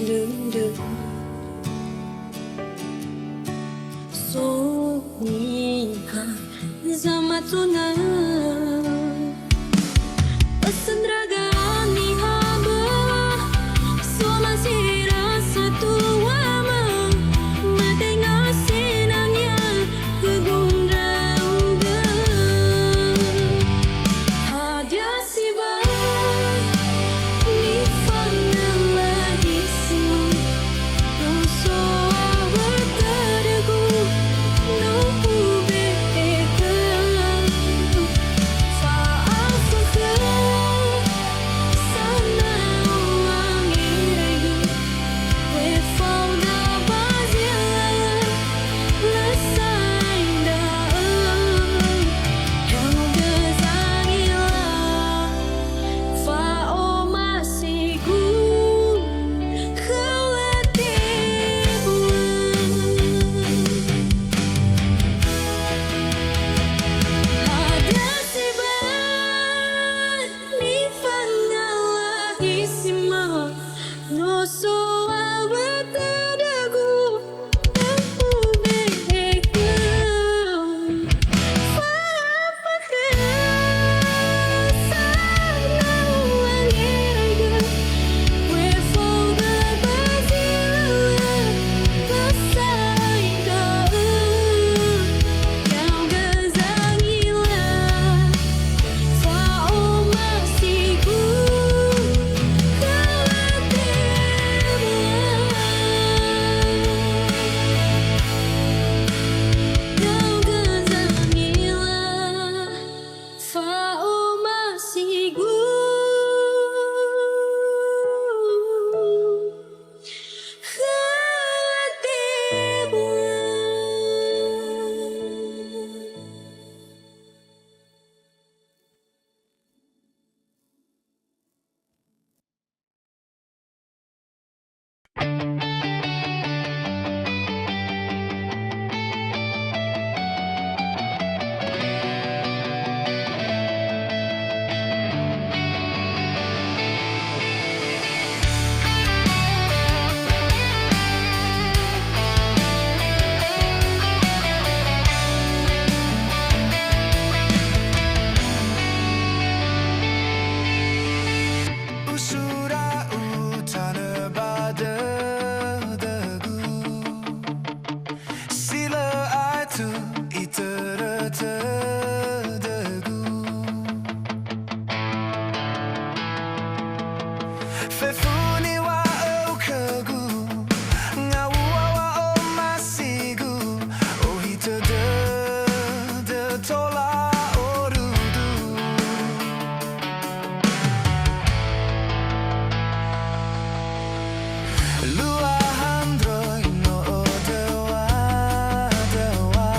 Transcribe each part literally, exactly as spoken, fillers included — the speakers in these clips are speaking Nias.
dödö. So niha zamazona. Ösöndraga niha bö'ö, somasi rasa tuama, matenga senania hügu ndra'ugö. Hadia sibai nifangalaisima, no so awö dödögu, no ube'egö. Fa'afökhö sanau wangeraigö, we fauda ba zi lö, lö sai da'ö. Yaugö zangila, fa'omasigu khö lö tebu'ö. Hadia sibai nifangalaisima, no so awö dödögu, na ube'egö. Fa'afökhö sanau wangeraigö, we fauda ba zi lö, lö sai da'ö. Yaugö zangila, fa'omasigu khö lö tebu'ö. Yaugö zangila, fa'omasigu khö lö tebu'ö. Usura utanö ba dödögu, si lö aetu itörö tödögu. Fefu niŵa'öu khögu, ngawua wa'omasigu, ohitö dödö tola orudu. Lua handröi no ödöŵa-döŵa,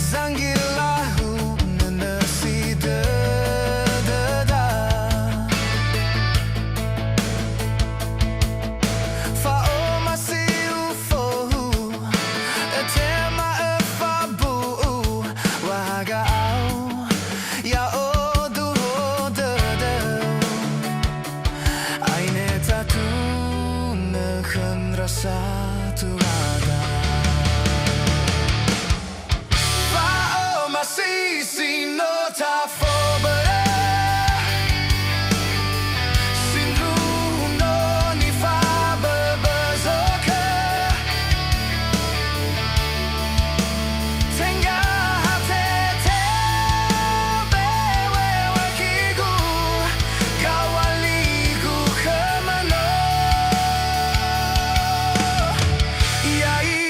zangilahu nönö si dödöda. Fa'omasi ufohu, ötema öfabu'u waga'au, ya'odu ho dödöu. Aine tatunö khö ndra satuada. Fa'omasi si no tafobörö, sindruhu no nifaböbö zokö. Tenga ha teteu beŵeŵökhigu, gawaligu khöma no. Ya'ia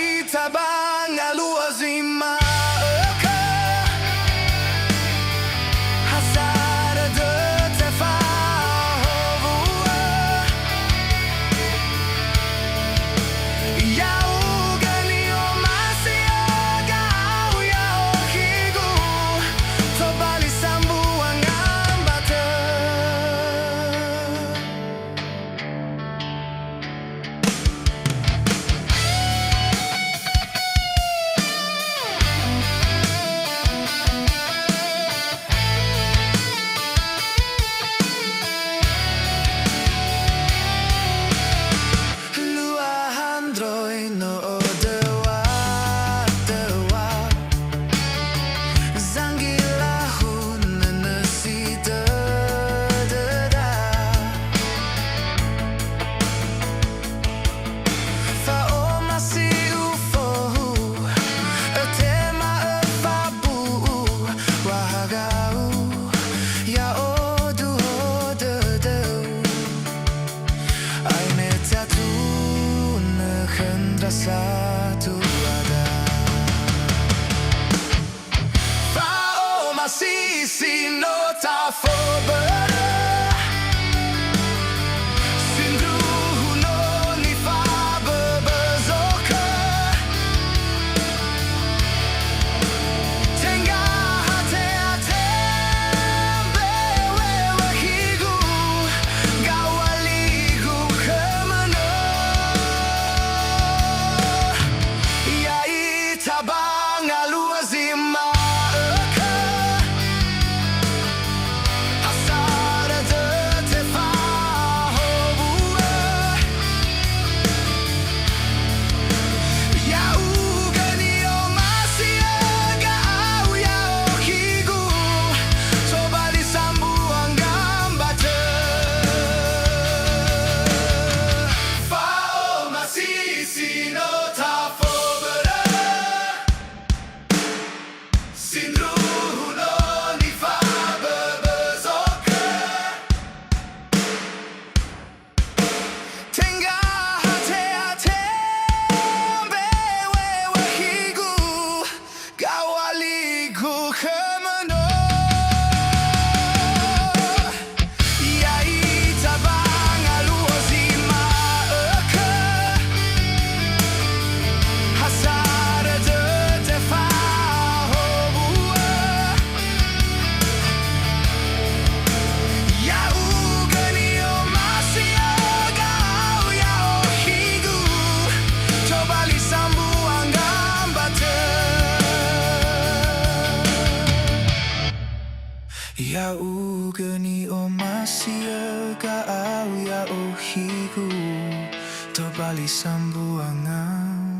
Tali sambuangan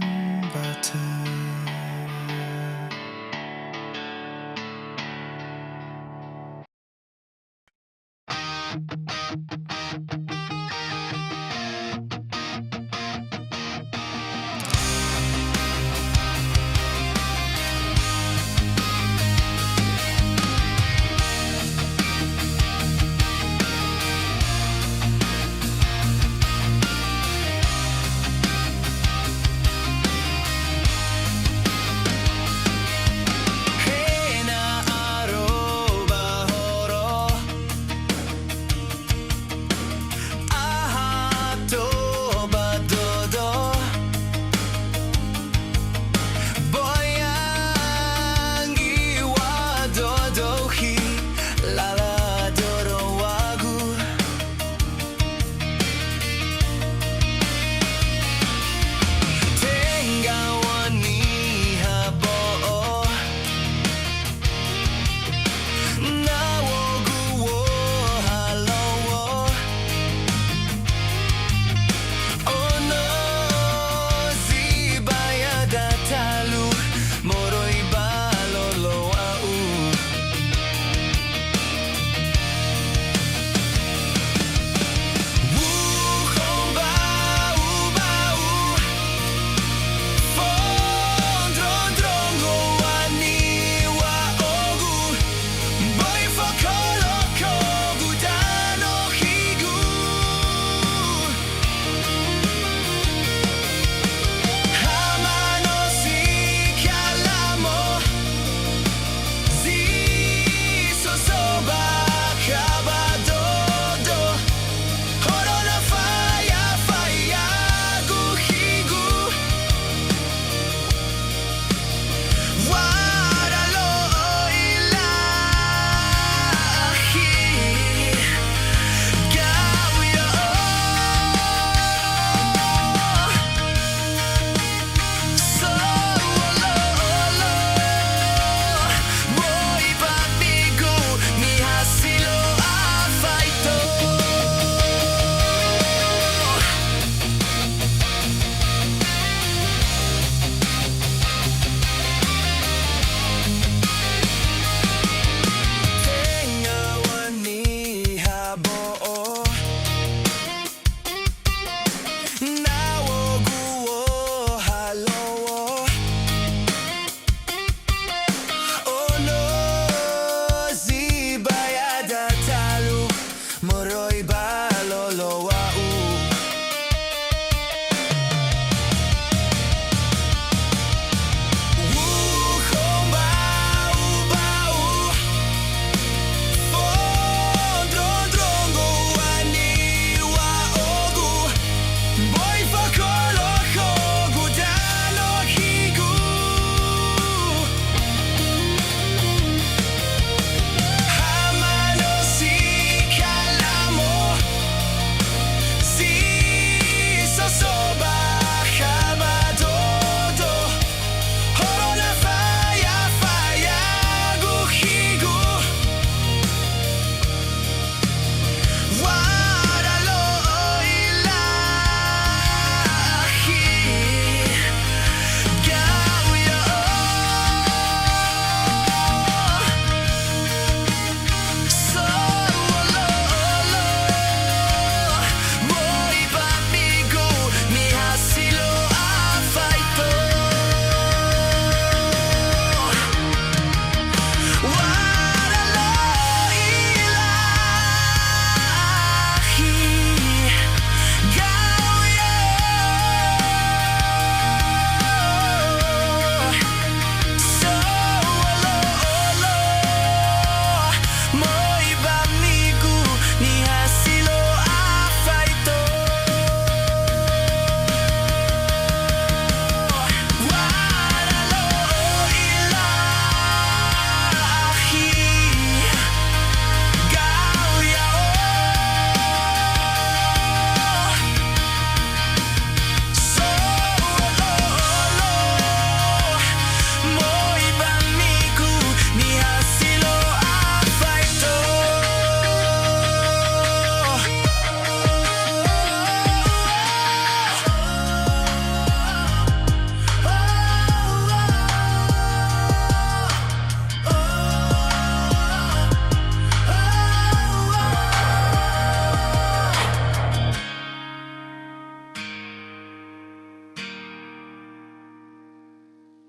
batö. He na aro ba horo, ahato ba dodo, böi angiwa dödöu hi lala döröŵagu. Tenga wa niha bo'o, na wogu wohalöŵö. Ono zi baya datalu moroi ba loloŵa'u. Uhomba'u-ba'u, fondrondrongo wa niŵa'ögu, böi fokolökögu danö higu. Hamano si kalamo, zi so so bakha ba dodo, horona faya-faya gu higu. Wara lo'o ilahi gau yo'o. So'olo'olo, böi ba migu niha si lö afaito. Tenga wa niha bo'o.